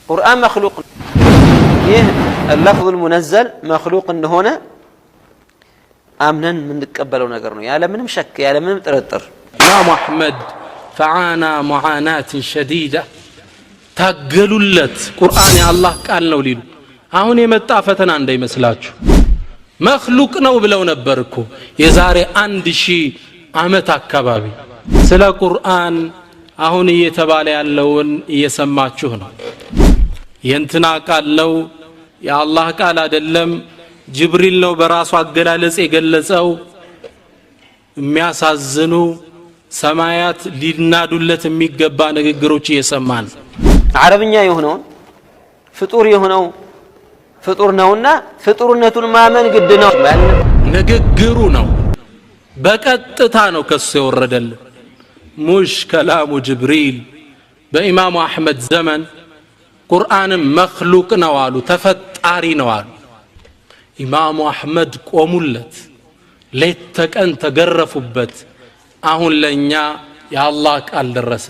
ቁርአን መክሉቅ፣ ይህ ለፍዙል ሙነዘል መክሉቅ እንደሆነ አምነን የምንቀበለው ነገር ነው፣ ያለምንም ሸክ ያለምንም ጥርጥር። ኢማሙ አሕመድ ፈዓና ሙዓናትን ሸዲዳ፣ ታገሉለት ቁርአን የአላህ ቃል ነው ሊሉ። አሁን የመጣ ፈተና እንዳይመስላችሁ። መክሉቅ ነው ብለው ነበር እኮ የዛሬ 1000 ዓመት አካባቢ። ስለ ቁርአን አሁን እየተባለ ያለውን እየሰማችሁ ነው። የእንትና ቃል ነው፣ የአላህ ቃል አይደለም፣ ጅብሪል ነው በራሱ አገላለጽ የገለጸው። የሚያሳዝኑ ሰማያት ሊናዱለት የሚገባ ንግግሮች እየሰማን። አረብኛ የሆነውን ፍጡር የሆነው ፍጡር ነውና ፍጡርነቱን ማመን ግድ ነው። ንግግሩ ነው፣ በቀጥታ ነው ከሱ የወረደልን። ሙሽ ከላሙ ጅብሪል። በኢማሙ አሕመድ ዘመን ቁርአንም መክሉቅ ነው አሉ፣ ተፈጣሪ ነው አሉ። ኢማሙ አሕመድ ቆሙለት፣ ሌት ተቀን ተገረፉበት። አሁን ለእኛ የአላህ ቃል ደረሰ።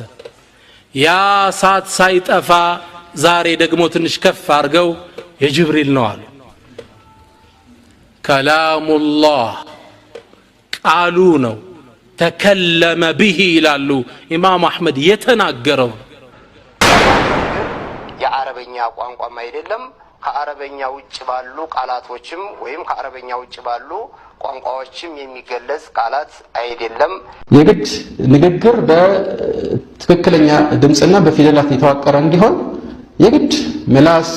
ያ እሳት ሳይጠፋ ዛሬ ደግሞ ትንሽ ከፍ አድርገው የጅብሪል ነው አሉ። ከላሙላህ ቃሉ ነው፣ ተከለመ ብሂ ይላሉ ኢማሙ አሕመድ የተናገረው። የአረበኛ ቋንቋም አይደለም፣ ከአረበኛ ውጭ ባሉ ቃላቶችም ወይም ከአረበኛ ውጭ ባሉ ቋንቋዎችም የሚገለጽ ቃላት አይደለም። የግድ ንግግር በትክክለኛ ድምፅና በፊደላት የተዋቀረ እንዲሆን የግድ ምላስ፣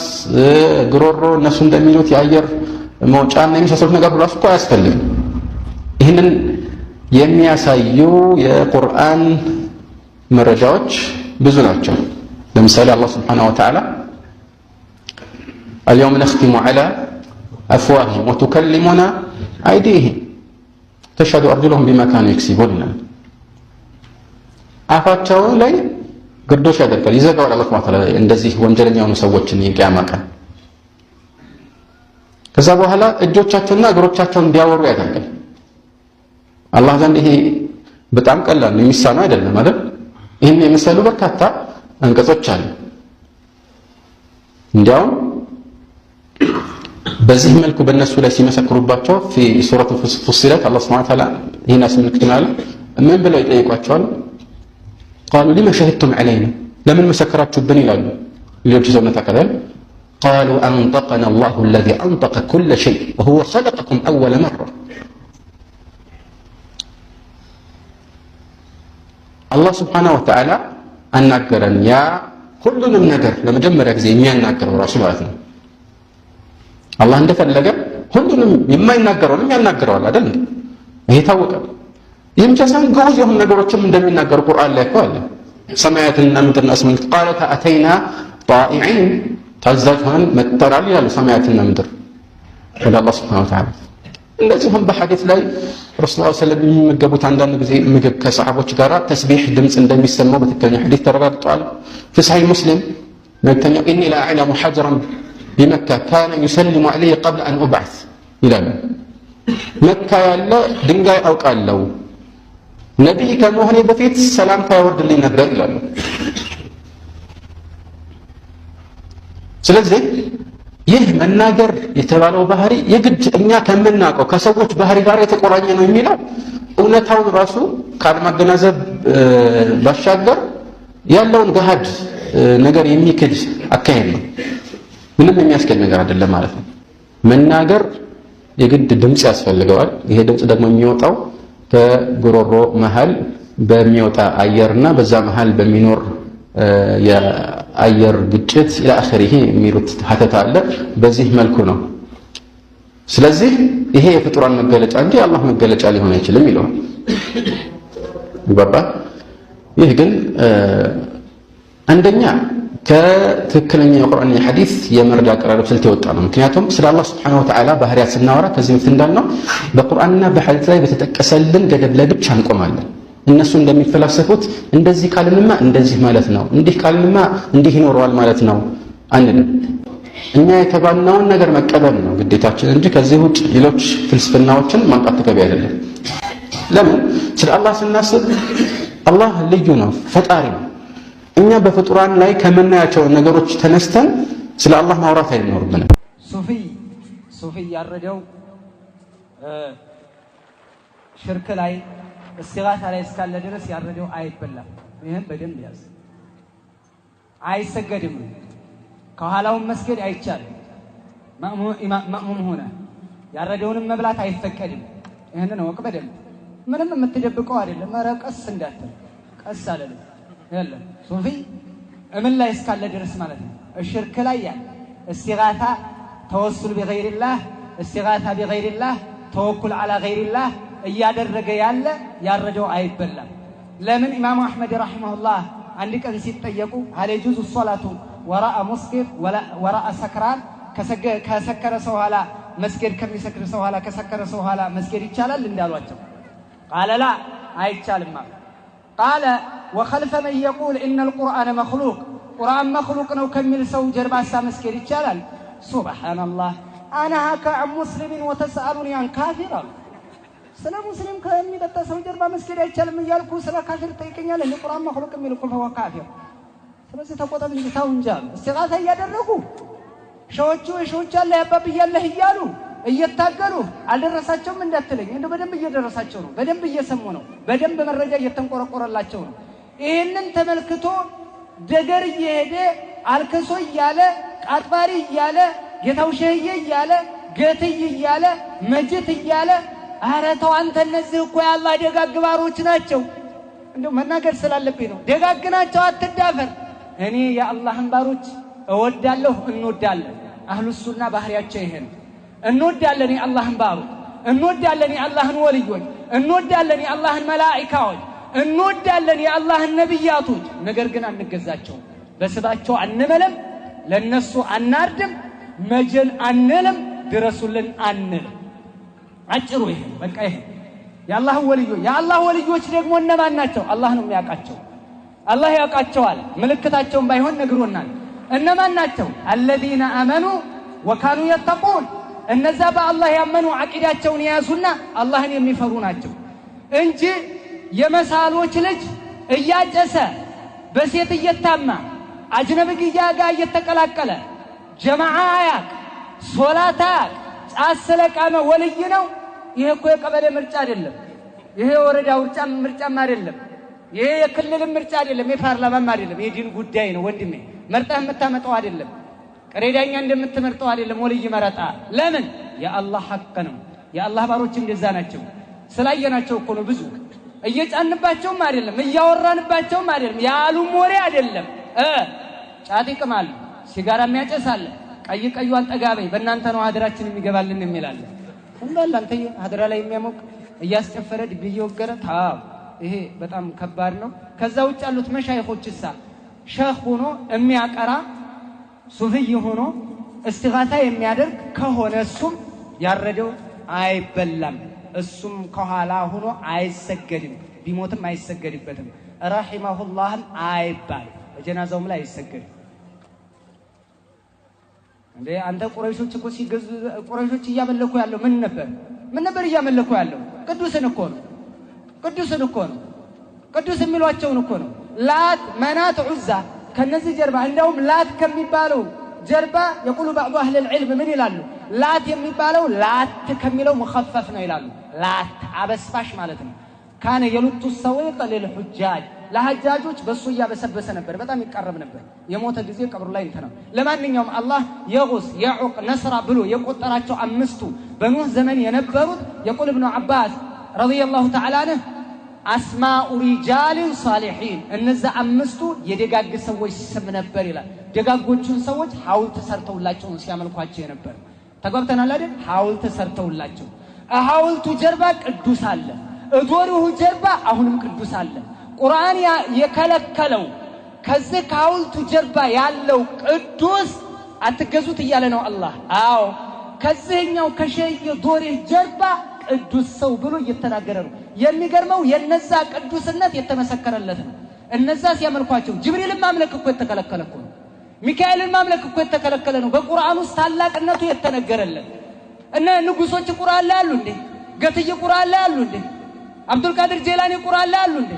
ግሮሮ፣ እነሱ እንደሚሉት የአየር መውጫና የመሳሰሉት ነገር ራሱ እኮ አያስፈልግም። ይህንን የሚያሳዩ የቁርአን መረጃዎች ብዙ ናቸው። ለምሳሌ አላህ ስብሓነሁ ወተዓላ አልየውም ነኽቲሙ ዐላ አፍዋሂሂም ወቱከሊሙና አይዲህም ተሽሀዱ አርጁሉሁም ቢማ ካኑ የክሲቡን ይላል። አፋቸውን ላይ ግርዶሽ ያደርጋል፣ ይዘጋዋል። አላህ ሱብሓነሁ ወተዓላ እንደዚህ ወንጀለኛ የሆኑ ሰዎችን የቂያማ ቀን ከዛ በኋላ እጆቻቸውና እግሮቻቸውን እንዲያወሩ ያደርጋል። አላህ ዘንድ ይሄ በጣም ቀላል ነው፣ የሚሳነው አይደለም አይደል? ይህን የመሰሉ በርካታ አንቀጾች አሉ። እንዲያውም በዚህ መልኩ በእነሱ ላይ ሲመሰክሩባቸው ፊ ሱረቱ ፉሲለት አላህ ሱብሓነሁ ወተዓላ ይህን አስመልክቶ ምን ብለው ይጠይቋቸዋል? ቃሉ ሊመ ሸሂድቱም ዐለይና፣ ለምን መሰከራችሁብን ይላሉ ሌሎች የሰውነት አካላት። ቃሉ አንጠቀና አላሁ አለዚ አንጠቀ ኩለ ሸይ ወሁወ ኸለቀኩም አወለ መራ። አላህ ሱብሓነሁ ወተዓላ አናገረን፣ ያ ሁሉንም ነገር ለመጀመሪያ ጊዜ የሚያናገረው ራሱ ማለት ነው። አላህ እንደፈለገ ሁሉንም የማይናገረውንም ያናግረዋል አይደል? ይሄ ታወቀ። ይህ ብቻ ሳይሆን ግዑዝ የሆኑ ነገሮችም እንደሚናገሩ ቁርአን ላይ እኮ አለ። ሰማያትንና ምድርን አስመልክቶ ቃለታ አተይና ጣኢዒን፣ ታዛዥ ሆነን መጥተናል ይላሉ ሰማያትና ምድር ወደ አላህ ሱብሓነሁ ወተዓላ። እንደዚሁም በሐዲስ ላይ ረሱል ሰለላሁ ዐለይሂ ወሰለም የሚመገቡት አንዳንድ ጊዜ ምግብ ከሰሓቦች ጋር ተስቢሕ ድምፅ እንደሚሰማው በትክክለኛ ሐዲስ ተረጋግጧል። ፊ ሰሒህ ሙስሊም መልእክተኛው ኢኒ ለአዕለሙ ሐጀረን ቢመካ ካነ ዩሰሊሙ ዐለየ ቀብለ አን ኡብዓት ይላሉ። መካ ያለ ድንጋይ አውቃለሁ፣ ነቢይ ከመሆኔ በፊት ሰላምታ ያወርድልኝ ነበር ይላሉ። ስለዚህ ይህ መናገር የተባለው ባህሪ የግድ እኛ ከምናውቀው ከሰዎች ባህሪ ጋር የተቆራኘ ነው የሚለው እውነታውን ራሱ ካለማገናዘብ ባሻገር ያለውን ገሃድ ነገር የሚክድ አካሄድ ነው። ምንም የሚያስኬድ ነገር አይደለም ማለት ነው። መናገር የግድ ድምፅ ያስፈልገዋል። ይሄ ድምፅ ደግሞ የሚወጣው ከጉሮሮ መሃል በሚወጣ አየርና በዛ መሃል በሚኖር የአየር ግጭት ኢላ አኺሪሂ የሚሉት ሀተታ አለ። በዚህ መልኩ ነው። ስለዚህ ይሄ የፍጡራን መገለጫ እንጂ የአላህ መገለጫ ሊሆን አይችልም ይለዋል። ይባባል። ይህ ግን አንደኛ ከትክክለኛ የቁርአንና የሐዲስ የመረጃ አቀራረብ ስልት የወጣ ነው። ምክንያቱም ስለ አላህ ሱብሓነሁ ወተዓላ ባህሪያት ስናወራ ከዚህ በፊት እንዳልነው በቁርአንና በሐዲስ ላይ በተጠቀሰልን ገደብ ላይ ብቻ እንቆማለን። እነሱ እንደሚፈላሰፉት እንደዚህ ካልንማ እንደዚህ ማለት ነው፣ እንዲህ ካልንማ እንዲህ ይኖረዋል ማለት ነው አንልም። እኛ የተባልነውን ነገር መቀበል ነው ግዴታችን እንጂ ከዚህ ውጭ ሌሎች ፍልስፍናዎችን ማምጣት ተገቢ አይደለም። ለምን? ስለ አላህ ስናስብ አላህ ልዩ ነው፣ ፈጣሪ ነው። እኛ በፍጡራን ላይ ከምናያቸው ነገሮች ተነስተን ስለ አላህ ማውራት አይኖርብንም። ሱፊ ያረደው ሽርክ ላይ እስቲጋታ ላይ እስካለ ድረስ ያረደው አይበላም። ይህም በደንብ ያዝ። አይሰገድም። ከኋላውን መስገድ አይቻልም። መእሙም ሆነ ያረደውንም መብላት አይፈቀድም። ይህንን እወቅ በደንብ። ምንም የምትደብቀው አይደለም። ኧረ ቀስ እንዳትል፣ ቀስ አለልም። የለም ሱፊ እምን ላይ እስካለ ድረስ ማለት ነው። ሽርክ ላይ ያለ እስቲጋታ፣ ተወሱል ቢገይሪላህ፣ እስቲጋታ ቢገይሪላህ፣ ተወኩል አላ ገይሪላህ እያደረገ ያለ ያረደው አይበላም። ለምን? ኢማሙ አሕመድ رحمه الله አንድ ቀን ሲጠየቁ هل يجوز الصلاة وراء مسكر وراء سكران፣ ከሰከረ ሰው ኋላ መስገድ፣ ከሚሰክር ሰው ኋላ፣ ከሰከረ ሰው ኋላ መስገድ ይቻላል እንዳሏቸው፣ قال لا አይቻልም አሉ። قال وخلف من يقول إن القرآن مخلوق፣ ቁርአን مخلوق ነው ከሚል ሰው ጀርባሳ መስገድ ይቻላል? سبحان الله أنهاك عن مسلم وتسألني عن كافر አሉ። ስለ ሙስሊም ከሚጠጣ ሰው ጀርባ መስገድ አይቻልም እያልኩ ስለ ካፊር ትጠይቀኛለህ? ቁርአን مخلوق የሚል እኮ فهو كافر። ስለዚህ ተቆጠብ እንጂ ተው እንጂ አሉ። እስቲጋሳ እያደረጉ ሸዎቹ የሸዎች አለ ያባብያለህ እያሉ እየታገሉ አልደረሳቸውም እንዳትለኝ፣ እንደው በደንብ እየደረሳቸው ነው። በደንብ እየሰሙ ነው። በደንብ መረጃ እየተንቆረቆረላቸው ነው። ይህንን ተመልክቶ ደገር እየሄደ አልከሶ እያለ፣ ቃጥባሪ እያለ፣ ጌታው ሸህዬ እያለ፣ ገትይ እያለ፣ መጅት እያለ፣ ኧረ ተው አንተ፣ እነዚህ እኮ የአላህ ደጋግ ባሮች ናቸው። እንደው መናገር ስላለብኝ ነው። ደጋግ ናቸው፣ አትዳፈር። እኔ የአላህን ባሮች እወዳለሁ፣ እንወዳለን። አህሉ ሱና ባህሪያቸው ይሄ ነው። እንወዳለን የአላህን ባሮች፣ እንወዳለን የአላህን ወልዮች፣ እንወዳለን የአላህን መላኢካዎች፣ እንወዳለን የአላህን ነቢያቶች። ነገር ግን አንገዛቸውም። በስባቸው አንመለም፣ ለነሱ አናርድም፣ መጀን አንልም፣ ድረሱልን አንልም። አጭሩ ይሄ በቃ ይሄ። የአላህ ወልዮች፣ የአላህ ወልዮች ደግሞ እነማን ናቸው? አላህ ነው የሚያውቃቸው። አላህ ያውቃቸዋል። ምልክታቸውን ባይሆን ነግሮናል። እነማን ናቸው? الذين آمنوا وكانوا يتقون። እነዛ በአላህ ያመኑ፣ ዓቂዳቸውን የያዙና አላህን የሚፈሩ ናቸው እንጂ የመሳሎች ልጅ እያጨሰ፣ በሴት እየታማ፣ አጅነብግያ ጋር እየተቀላቀለ፣ ጀማዓ አያቅ፣ ሶላት አያቅ፣ ጫት ስለቃመ ወልይ ነው። ይሄ እኮ የቀበሌ ምርጫ አይደለም። ይሄ የወረዳ ምርጫም አይደለም። ይሄ የክልልም ምርጫ አይደለም። የፓርላማም አይደለም። የዲን ጉዳይ ነው ወንድሜ። መርጠህ የምታመጣው አይደለም። ቅሬዳኛ እንደምትመርጠው አይደለም። ወልይ መረጣ ለምን? የአላህ ሐቅ ነው። የአላህ ባሮች እንደዛ ናቸው። ስላየናቸው እኮ ነው። ብዙ እየጫንባቸውም አይደለም፣ እያወራንባቸውም አይደለም፣ ያሉም ወሬ አይደለም። ጫት ይቅማሉ፣ ሲጋራ የሚያጨሳለ፣ ቀይ ቀዩን ጠጋበይ በእናንተ ነው ሀድራችን የሚገባልን የሚላለ እንዳለ አንተዬ ሀድራ ላይ የሚያሞቅ እያስጨፈረ ድብ እየወገረ ታው ይሄ በጣም ከባድ ነው። ከዛ ውጭ ያሉት መሻይኾችሳ ሸህ ሆኖ የሚያቀራ ሱፍይ ሆኖ እስቲጋታ የሚያደርግ ከሆነ እሱም ያረደው አይበላም። እሱም ከኋላ ሆኖ አይሰገድም። ቢሞትም አይሰገድበትም። ረሂመሁላህም አይባልም። በጀናዛውም ላይ አይሰገድም። እንዴ አንተ፣ ቁረይሾች እኮ ሲገዙ፣ ቁረይሾች እያመለኩ ያለው ምን ነበር? ምን ነበር እያመለኩ ያለው? ቅዱስን እኮ ነው። ቅዱስን እኮ ነው። ቅዱስ የሚሏቸውን እኮ ነው። ላት፣ መናት፣ ዑዛ ከነዚህ ጀርባ፣ እንደውም ላት ከሚባለው ጀርባ يقول بعض أهل العلم ምን ይላሉ? ላት የሚባለው لات ከሚለው مخفف ነው ይላሉ። ላት አበስባሽ ማለት ነው። كان يلت السويق للحجاج፣ ለሐጃጆች በሱ እያበሰበሰ ነበር። በጣም ይቃረብ ነበር። የሞተ ጊዜ ቀብሩ ላይ እንትን ነው። ለማንኛውም አላህ የጉስ፣ የዑቅ፣ ነስራ ብሎ የቆጠራቸው አምስቱ በኑህ ዘመን የነበሩት፣ يقول ابن عباس رضي الله تعالى عنه أسماء رجال صالحين፣ እነዛ አምስቱ የደጋግ ሰዎች ስም ነበር ይላል። ደጋጎቹን ሰዎች ሐውልት ሰርተውላቸው ሲያመልኳቸው የነበር። ተግባብተናል አይደል? ሐውልት ሰርተውላቸው ሐውልቱ ጀርባ ቅዱስ አለ። እዶሪሁ ጀርባ አሁንም ቅዱስ አለ። ቁርአን የከለከለው ከዚህ ከሐውልቱ ጀርባ ያለው ቅዱስ አትገዙት እያለ ነው አላህ። አዎ ከዚህኛው ከሸይ ዶሪህ ጀርባ ቅዱስ ሰው ብሎ እየተናገረ ነው። የሚገርመው የነዛ ቅዱስነት የተመሰከረለት ነው። እነዛ ሲያመልኳቸው ጅብሪልን ማምለክ እኮ የተከለከለ እኮ ነው። ሚካኤልን ማምለክ እኮ የተከለከለ ነው። በቁርአን ውስጥ ታላቅነቱ የተነገረለት። እነ ንጉሶች ቁርአን ላይ አሉ እንዴ? ገትይ ቁርአን ላይ አሉ እንዴ? አብዱልቃድር ጄላኒ ቁርአን ላይ አሉ እንዴ?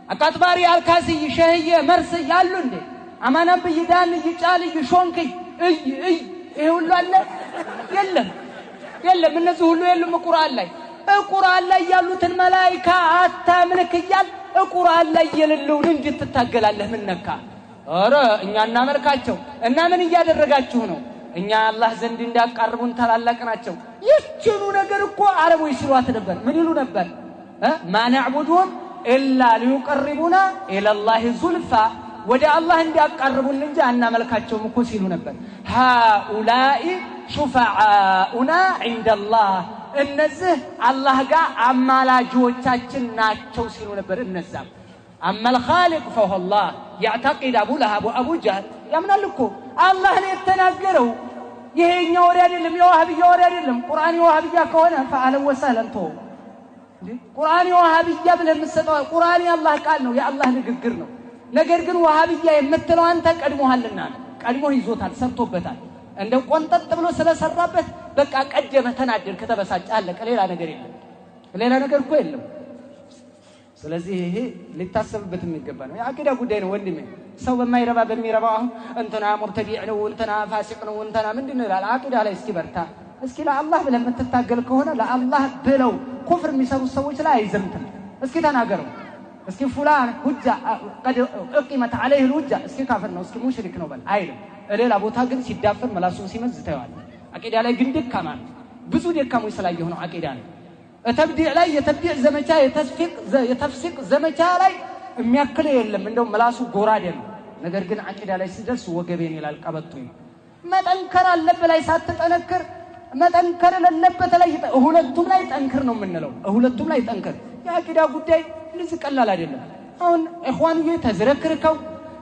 አቃጥባሪ አልካስይ ሸህየ መርስይ አሉ እንዴ? አማናብይ ዳንይ ጫልይ ሾንክይ እይ እይ ይሄ ሁሉ አለ? የለም የለም። እነዚህ ሁሉ የሉም ቁርአን ላይ። ቁርአን ላይ ያሉትን መላኢካ አታምልክ እያል ቁርአን ላይ የሌለውን እንዴት ትታገላለህ? ምን ነካ? ኧረ እኛ እናመልካቸው እና ምን እያደረጋችሁ ነው? እኛ አላህ ዘንድ እንዳቃርቡን ታላላቅ ናቸው። ይችኑ ነገር እኮ አረቦች ሲሏት ነበር። ምን ይሉ ነበር? ما نعبدهم إلا ليقربونا إلى الله زلفى፣ ወደ አላህ እንዲያቃርቡን እንጂ አናመልካቸውም እኮ ሲሉ ነበር። هؤلاء شفعاؤنا عند الله፣ እነዚህ አላህ ጋር አማላጆቻችን ናቸው ሲሉ ነበር። እነዛም أما الخالق فهو الله يعتقد أبو لهب وأبو جهل ያምናል እኮ አላህ ነው የተናገረው። ይሄ የኛ ወሬ አይደለም፣ የዋሃብያ ወሬ አይደለም። ቁርአን የዋሃብያ ከሆነ فأهلا وسهلا ተወው። ቁርአን የዋሃብያ ብለህ የምትሰጠው ቁርአን የአላህ ቃል ነው፣ የአላህ ንግግር ነው። ነገር ግን ዋሃብያ የምትለው አንተ ቀድሞሃልና ነው። ቀድሞ ይዞታል፣ ሰርቶበታል። እንደ ቆንጠጥ ብሎ ስለሰራበት በቃ ቀደመ፣ ተናደድክ፣ ተበሳጨ፣ አለቀ። ሌላ ነገር የለም፣ ሌላ ነገር እኮ የለም። ስለዚህ ይሄ ሊታሰብበት የሚገባ ነው። የአቂዳ ጉዳይ ነው ወንድሜ። ሰው በማይረባ በሚረባው አሁን እንትና ሙብተዲዕ ነው፣ እንትና ፋሲቅ ነው፣ እንትና ምንድን ነው ይላል። አቂዳ ላይ እስኪ በርታ፣ እስኪ ለአላህ ብለህ የምትታገል ከሆነ ለአላህ ብለው ኩፍር የሚሰሩት ሰዎች ላይ አይዘምትም። እስኪ ተናገረው። እስኪ فلان حجة قد أقيمت عليه الحجة፣ እስኪ ካፍር ነው፣ እስኪ ሙሽሪክ ነው በል አይልም። ሌላ ቦታ ግን ሲዳፈር መላሱን ሲመዝ ታየዋለህ። አቂዳ ላይ ግን ደካማ ነው። ብዙ ደካሞች ስላየሁ ነው አቂዳ ላይ ተብዲዕ ላይ የተብዲዕ ዘመቻ የተፍሲቅ ዘመቻ ላይ የሚያክል የለም። እንደው ምላሱ ጎራዴ ነው። ነገር ግን አቂዳ ላይ ሲደርስ ወገቤን ይላል ቀበቶ። መጠንከር አለብህ ላይ ሳትጠነክር መጠንከር ለለበት ላይ ሁለቱም ላይ ጠንክር ነው የምንለው። ሁለቱም ላይ ጠንክር። የአቂዳ ጉዳይ እንደዚህ ቀላል አይደለም። አሁን ኢኽዋንዬ ተዝረክርከው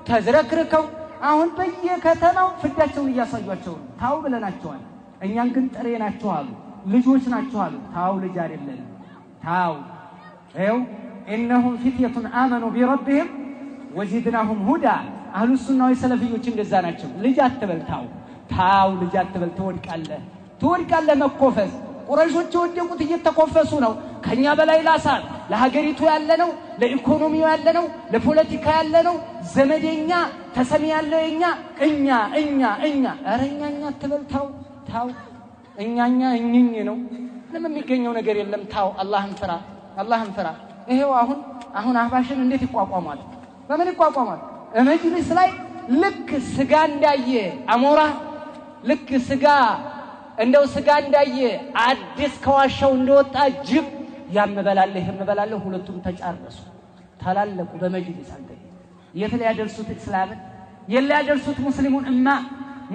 ተዝረክርከው አሁን በየከተማው ፍዳቸውን እያሳዩአቸው ነው። ታው ብለናቸዋል። እኛን ግን ጥሬ ናቸው አሉ፣ ልጆች ናቸው አሉ። ታው ልጅ አይደለንም። ታው ይኸው إنهم فتية آمنوا بربهم وزدناهم هدى። አህሉ ሱናዊ ሰለፍዮች እንደዛ ናቸው። ልጅ አትበል ታው ታው ልጅ አትበል፣ ትወድቃለህ ትወድቃለህ። መኮፈስ ቁረይሾች የወደቁት እየተኮፈሱ ነው። ከኛ በላይ ላሳር ለሀገሪቱ ያለ ነው፣ ለኢኮኖሚው ያለ ነው፣ ለፖለቲካ ያለ ነው፣ ዘመደኛ ተሰሚ ያለው የኛ እኛ እኛ እኛ ኧረ እኛ እኛ አትበል ታው ታው እኛ እኛ እኝኝ ነው። ምንም የሚገኘው ነገር የለም። ታው አላህን ፍራ፣ አላህን ፍራ። ይሄው አሁን አሁን አህባሽን እንዴት ይቋቋማል? በምን ይቋቋማል? መጅሊስ ላይ ልክ ስጋ እንዳየ አሞራ ልክ ስጋ እንደው ስጋ እንዳየ አዲስ ከዋሻው እንደወጣ ጅብ ያምበላለህ ያምበላለህ። ሁለቱም ተጫረሱ፣ ታላለቁ በመጅሊስ። አንተ የት ሊያደርሱት እስላምን? የት ሊያደርሱት ሙስሊሙን እማ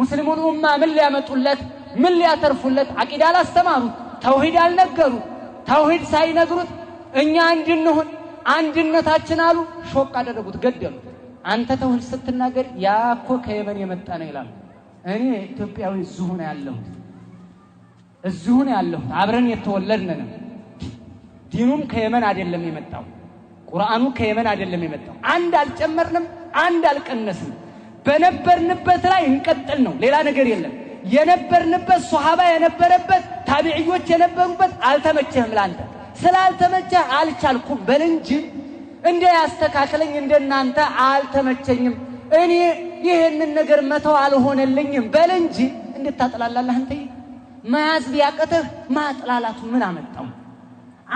ሙስሊሙን ኡማ ምን ሊያመጡለት ምን ሊያተርፉለት? አቂዳ አላስተማሩት፣ ተውሂድ አልነገሩት። ተውሂድ ሳይነግሩት እኛ አንድንሁን አንድነታችን አሉ፣ ሾቅ አደረጉት፣ ገደሉት። አንተ ተውሂድ ስትናገር ያ እኮ ከየመን የመጣ ነው ይላሉ። እኔ ኢትዮጵያዊ እዚሁ ነው ያለሁት፣ እዚሁ ነው ያለሁት። አብረን የተወለድን ነን። ዲኑም ከየመን አይደለም የመጣው፣ ቁርአኑ ከየመን አይደለም የመጣው። አንድ አልጨመርንም፣ አንድ አልቀነስንም። በነበርንበት ላይ እንቀጥል ነው፣ ሌላ ነገር የለም። የነበርንበት ሶሃባ የነበረበት ታቢዕዮች የነበሩበት አልተመቸህም። ላንተ ስላልተመቸህ አልቻልኩም በል እንጂ እንደ ያስተካክለኝ እንደናንተ አልተመቸኝም፣ እኔ ይሄንን ነገር መተው አልሆነልኝም በል እንጂ እንዴት ታጥላላለህ አንተ? መያዝ ቢያቅትህ ማጥላላቱ ምን አመጣው?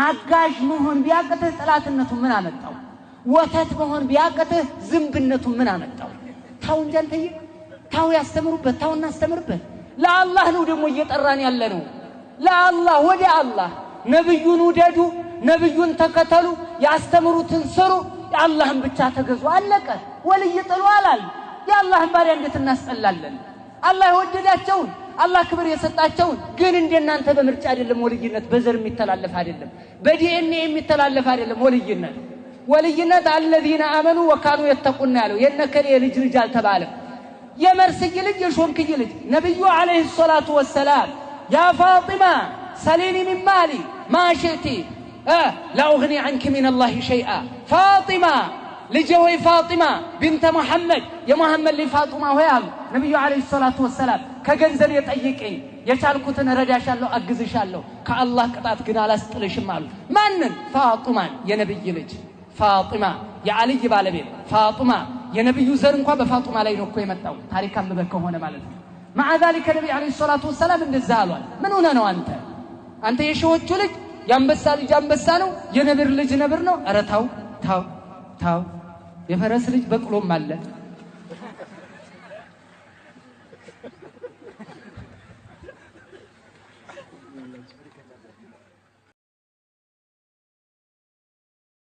አጋዥ መሆን ቢያቅትህ ጥላትነቱ ምን አመጣው? ወተት መሆን ቢያቅትህ ዝንብነቱ ምን አመጣው? ታው እንጂ አንተዬ ታው ያስተምሩበት፣ ታው እናስተምርበት። ለአላህ ነው ደግሞ እየጠራን ያለ ነው። ለአላህ ወደ አላህ ነብዩን ውደዱ፣ ነብዩን ተከተሉ፣ ያስተምሩትን ስሩ፣ የአላህን ብቻ ተገዙ። አለቀ። ወልይ ጥሉ አላል። የአላህን ባሪያ እንዴት እናስጠላለን? አላህ የወደዳቸውን አላህ ክብር የሰጣቸውን ግን እንደናንተ በምርጫ አይደለም። ወልይነት በዘር የሚተላለፍ አይደለም፣ በዲኤንኤ የሚተላለፍ አይደለም። ወልይነት ወልይነት الذين آمنوا وكانوا يتقون ያለው የነከሌ የልጅ ልጅ አልተባለም። የመርስይ ልጅ የሾንክይ ልጅ ነብዩ عليه الصلاة والسلام يا فاطمة سليني من مالي ما شئت لا أغني عنك من الله شيئا። ፋጢማ ልጄ ሆይ ፋጢማ بنت محمد የሙሐመድ ልጅ ፋጢማ ሆይ አሉ ነቢዩ عليه الصلاة والسلام ከገንዘብ የጠይቀኝ የቻልኩትን እረዳሻለሁ፣ አግዝሻለሁ፣ ከአላህ ቅጣት ግን አላስጥልሽም አሉ። ማንን? ፋጡማን የነብይ ልጅ ፋጢማ የዓልይ ባለቤት ፋጡማ፣ የነቢዩ ዘር እንኳ በፋጡማ ላይ ነው እኮ የመጣው፣ ታሪክ አንብበህ ከሆነ ማለት ነው። مع ذلك ነቢ عليه الصلاة والسلام እንደዛ አሏል። ምን ሆነ ነው አንተ? አንተ የሺዎቹ ልጅ፣ የአንበሳ ልጅ አንበሳ ነው፣ የነብር ልጅ ነብር ነው። ኧረ ታው ታው ታው፣ የፈረስ ልጅ በቅሎም አለ።